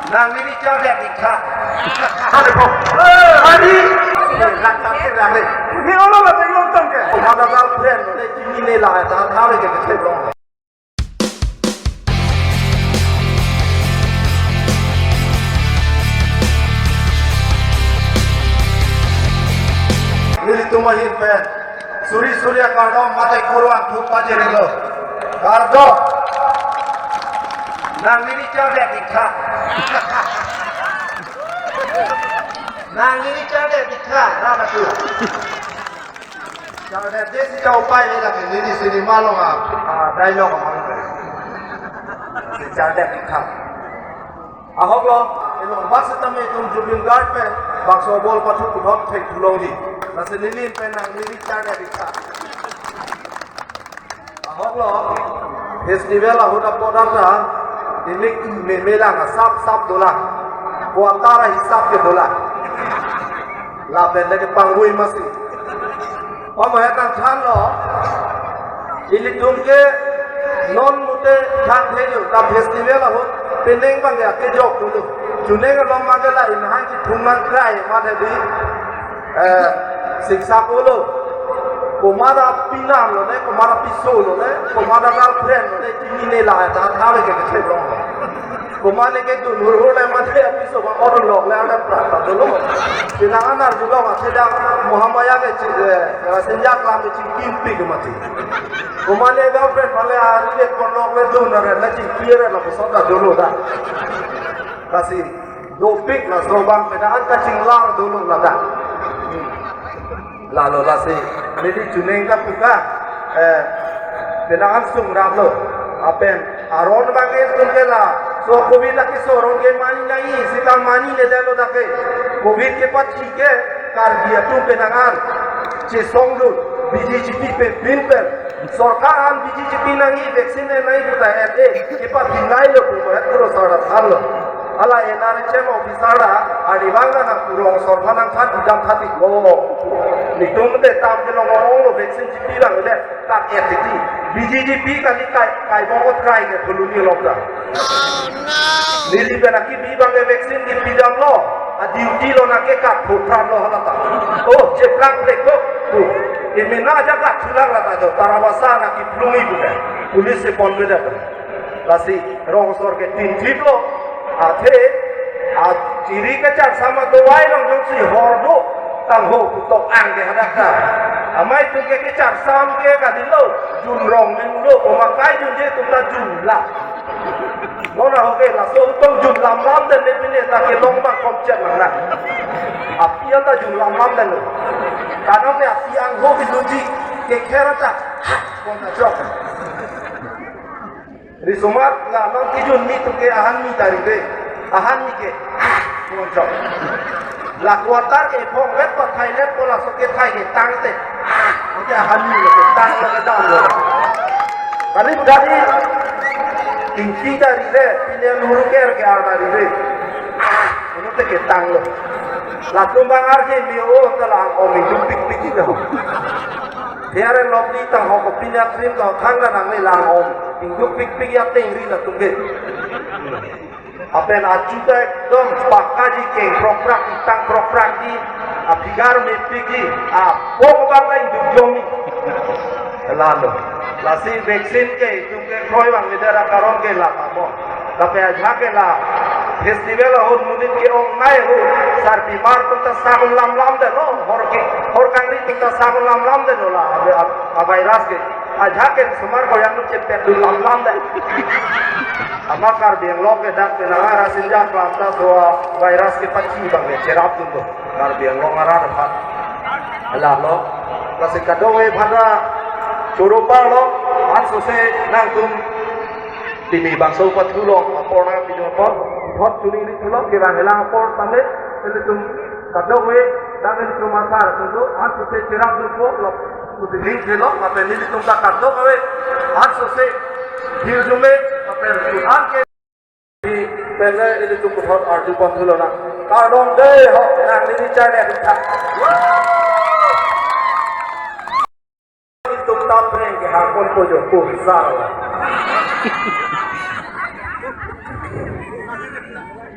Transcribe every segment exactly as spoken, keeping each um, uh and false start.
Nang neli chardet ik tha. Hari po. Hari. Lak tak ter lak le. Ni olo la teng long tang ke. Mada girlfriend ne chini ne la ta tha le ke ke long. Nelitum ahin pen suri suri akardom mate kurvangthu pajirlo. Kardom. Nang neli chardet ik tha. Nang neli chardet ik tha, ra matu. Chardet det si kaupai ni lake, neli cinema along a, a dialogue amang. Chardet ik tha. Ahok lo, ilong bak setame itum Zubeen Garg pen bangso bol pathu puthot thek thulongji. Lasi neli pen nang neli chardet ik tha. Ahok lo, festival ahut apot anta, ilik me melang asap sap dolang. Kuatar ahisap ke dolang. Lapen lake pangvui masi. Pamahet nangthanlo, ilitum ke non mute than thekji, ta festival ahut penang abang ya kejok dulu. Chunang along mage la inhang chiphung nangkrai mate di, eh, siksak ulo. Komat apinam lone, komat apiso lone, komat agirlfriend lone, chini ne la ta tha le ke ke long. Komat ne kedun hurhur le mate apiso ba orlok le ada prata dolo. Pinang anar julong athedang Mahamaya ke chi, eh, Rasinja Aklam ke chingkimpi ke mati. Komat ne girlfriend pale ari le konlok le dun are le chingkir le pusot ta dolo da. Lasi dopik laso abang pen anta chinglar dolo lata. Lalo lasi, neli chunang kapuka, eh, penang an sungraplo, apen, aron abang ke tun ke la, so covid lake so aron ke mani nai, sita mani ne dalo dak ke, covid ke pachi ke, Karbi atum penang an, chesong dun, B J G P pen, pin pen, sorkar an B J G P nangji vaccine ne nai puta et e, kepapinai lo pu, et kuro sarda thanlo. Hala N R H M officer ta, arnivang nang kurong sorkar nangthan idam than iklo. Netum te tam kelong ong lo vaccine chipi lang le, tak et titi. B J G P kali kai, kai bokot kai ke puluni lok ta. Neli pen akibi abang ke vaccine kipi damlo, a duty lo nang ke kat phutran lo hala ta. Oh, cheplang plek lo, pu. Imina aja kat chulang lata jo, tarabasa nang kiplungi punya. Police si pon beda ta. Lasi, rong asor ke tin thip lo. Athe, a chiri kecharsam adovai long jongsi hor do, tangho putok ang ke hadak ta. Amei atum ke kecharsam ke kadilo, jun rong meng lo, komakai junje atum ta jun la. Non ahok ke laso atum jun lam lam den le pine ta kelong bang komchet lang na. Api anta jun lam lam den lo. Kanong ke api angho ke duji, ke kher ta, ha, kon ta chok. Risomar la nang kijun mi atum ke ahan mi ta ribe. Ahan mi ke. Monjok. La kuatar ke phong vet pathai let pola so ke thai ke tangte. Oke ahan mi lo ke tang lo ke dam lo. Kali budari. Tingki ta ribe. Pine luru ker ke arda ribe. Ano te ke tang lo. Latum bang arje mi o ta la om mi jum pik pik ita ho. Fair and Lovely ta ho ko pine cream ta ho thang ta nang le lang om. Ingduk pik pik ya tengri latum ke. Apen achu ta ekdom pakka ji keng krok krak, itang krok krak ji, a figure mepik ji, a pok bang ta ingduk jom ji. Lalo. Lasi vaccine ke itum ke kroi bang bidara karon ke la tamo. Tapi ajak ke la festival ahut monit ke-ong nai ahut, sarpimar atum ta sabun lam lam den lo, hor ke, hor kangri atum ta sabun lam lam den lo la, a, a virus ke. Ajak ke sumar koyang nu chepet dun lam lam den. Ama Karbi Anglong ke dak penang ara sinjak lam ta so virus ke pachi bang ke cherap dun lo. Karbi Anglong arat aphan. Lalo. Lasi kadokave aphan ta choro parlo. Ansose nangtum pini bangso pathu lo. Apor nangpidun apor. Thot chuning ri thulo. Kirang helang apor tame. Ilitum kadokave. Tame ilitum asar thulo. Ansose cherap dunpo. Lo. Kudiling thulo. Ape ilitum ta kadokave. Ansose. Hirjume. Ape Tuhan ke. Pele ilitum puthot arju pon thulo na. Kardom dei ho nang neli chardet ik tha. Ilitum ta preng ke hangpon po jo pu sar. Lak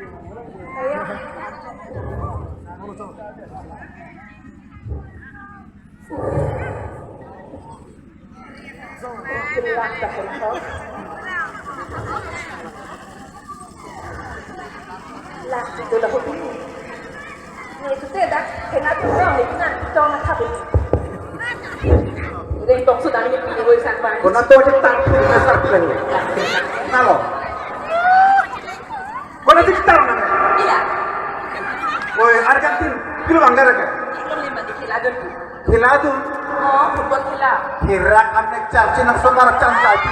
itu dah hobi. Ni itu tidak, kena tu orang ni kena tong nak habis. Reng tong sudah ni pilih woi sang bang. Kona to aja tak pilih asal pilih. Nalo. Kona tik tang nang. Iya. Woi, Argentin, pilo banggar ka? Ikon lima di khela dun. Khela dun? Oh, football khela. Hirak anek charchi nang sonar chang lagi.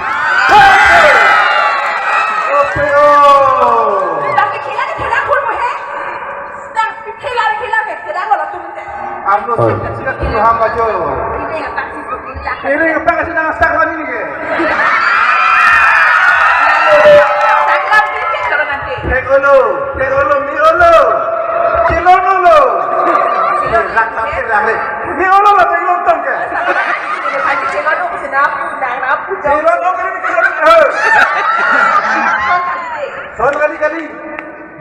Oke, oh. Tapi khela ni khela khun mo he. Tapi khela ni khela ke, khela ko latum te. Amlo, oh, sih kecil kecil ham aja. Ini yang taksi. Ini apa kasih nang sak lagi ni ke? Saklam dikit kalau nanti. Thek olo, thek olo, mi olo. Chilon olo. Rak sakit rak re. Mi olo lo, thek olo tong ke. Ini pagi chilon olo, sinapu, nang napu jauh. Chilon olo, kali, chilon olo. Son kali, kali.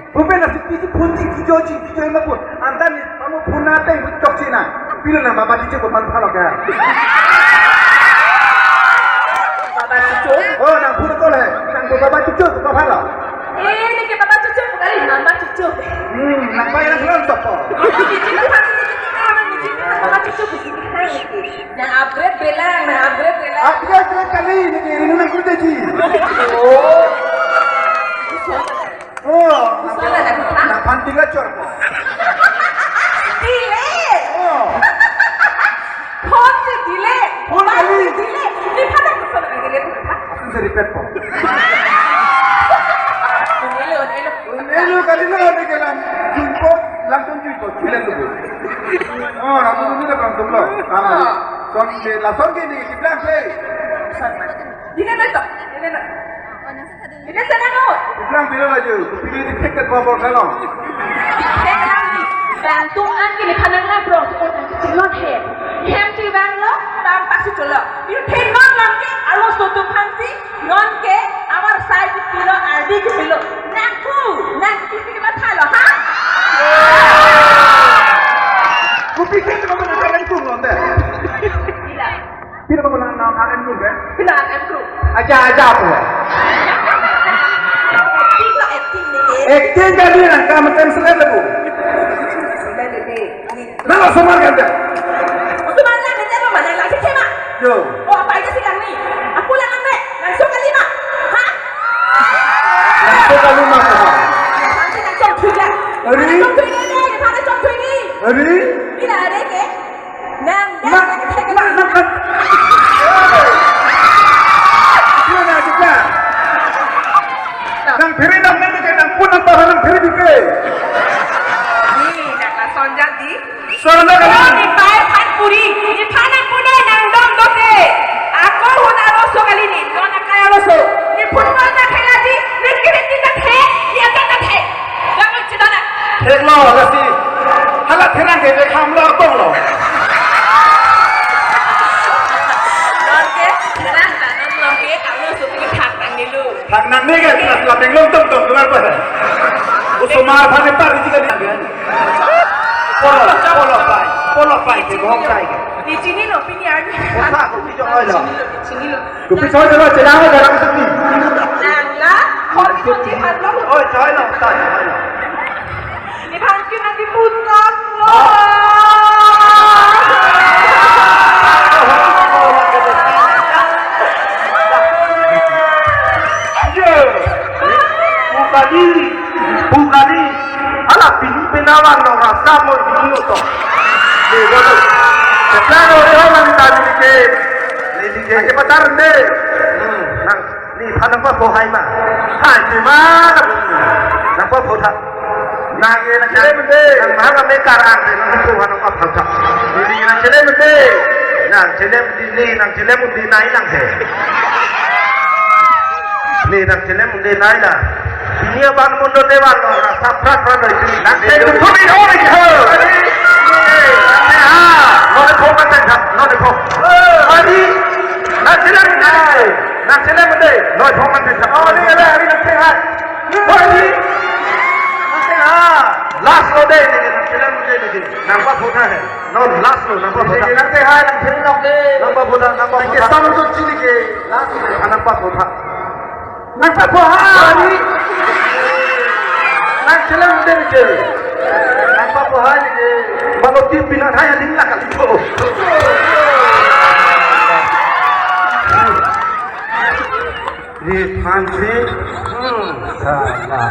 Bupe na si pisi phun ching kijo ching kijo ima pun. Anta ni kamu phun na teng chok china. Pilo na baba chicho ko man phalo ka. Baba chicho? Oh, nang phun ko le. Nang ko baba chicho ko phalo. Eh, ni ke baba chicho ko kali mama chicho. Hmm, nang ba yang selon toko. Baba chicho ko kali. Baba chicho ko kali. Nang upgrade belang, nang upgrade belang. Upgrade kali ni ke ini nang kerja ji. Oh. Oh, nang, nang panti lacor ko. Dile. Oh. Phone si dile. Phone kali. Dile. Di mana ko phone dile tu? Aku seri pet ko. Dile, dile. Dile kali na, dile lang. Jumpo, langsung jumpo. Dile tu. Oh, aku tu dah langsung lo. Ah. Son de la son ke ni, di plan play. Dile na to. Dile na. Ini senang o. Bilang bilang aja, pilih di tiket babor kalong. Senang ni. Gantung an kini panang na bro, tukun an kecil not he. Hem tu bang lo, tampak si cholo. Ini phe non non ke, alo sotu phansi, non ke, awar sai di pilo, ardi di pilo. Nangku, nang kisi ke matha lo, ha? Kopi ke tu mana jalan tu non deh. Tidak. Pino ko nang nang N M group, eh? Pino N M group. Aja aja apa? Acting lo, acting ni. Acting kali nang kam tem selai lebu. Selai lebu. Nang lo somar kan dia? Somar kan dia lo mana lagi sih, Mak? Yo. Oh, apa aja sih kami? Aku lah nang deh. Langsung kali, Mak. Hah? Langsung kali, Mak. Langsung, langsung juga. Ari? Langsung juga deh. Langsung juga. Ari? Tidak ada ke? Nang, nang, nang, nang, nang. Nang, nang, nang. Nang phere nang nang nang nang pun nang tahan nang phere bipe. Ni, nang la sonjak di. Sonjak di. Oh, ni pai pan puri. Ni pan nang pun nang dong dote. Ako hun aro so kali ni. Nang nang kaya aro so. Ni pun nang nang khela di. Ni kiri di tak he. Ni akan tak he. Jangan cerita nak. Thek lo, lasi. Hala therang ke, ke kham lo, abang lo. Lor ke, therang ta, non lor ke, abang lo supi thak nang nilu. Thak nang ni ke, kelas lapeng long tong tong, keluar pa. Usoma, thak ni pa, di tiga di. Polo, polo pai, polo pai, ke bohong kai ke. Ni chini lo, pini arni. Osa, kopi jong oi lo. Chini lo, chini lo. Kopi choi lo, chela lo, jarang sepi. Nang la, khor ki khor ki phan lo. Oi, choi lo, choi, choi lo. Ni phan ki nang di pun kok lo. Ye, buka di, buka di. Ala pini penawan lo rasa mo di lo to. Ni bodo. Sekarang orang tadi ke. Ni di ke. Aja patar deh. Hmm, nang. Ni phan nangpapho hai ma. Hai ti ma. Nangpapho tha. Nang e nang chele mende. Nang ma nang me kar ang te nangpapho nangpapho tha. Ni nang chele mende. Nang chele mende ni nang chele mende nai lang te. Ni nang chele mende nai la. Ini abang mundo dewan lo. Sapra pra doi. Nang chele mende ni ho ni ho. Ha. Lo de pho ma tha. Lo de pho. Hari. Nang chele mende. Nang chele mende, noi thong nang chele. Oh, ni ada hari nang chele. Oh, ni. Nang papo tha he. Non last lo, nang papo tha. Nang te hai, nang te nok de. Nang papo tha, nang papo tha. Nang ke tam to chini ke. Last lo. Ah, nang papo tha. Nang papo ha. Nang chelang de ke. Nang papo ha ni ke. Malo ti pina hai ning la ka to. Ni phan si. Hmm. Salah.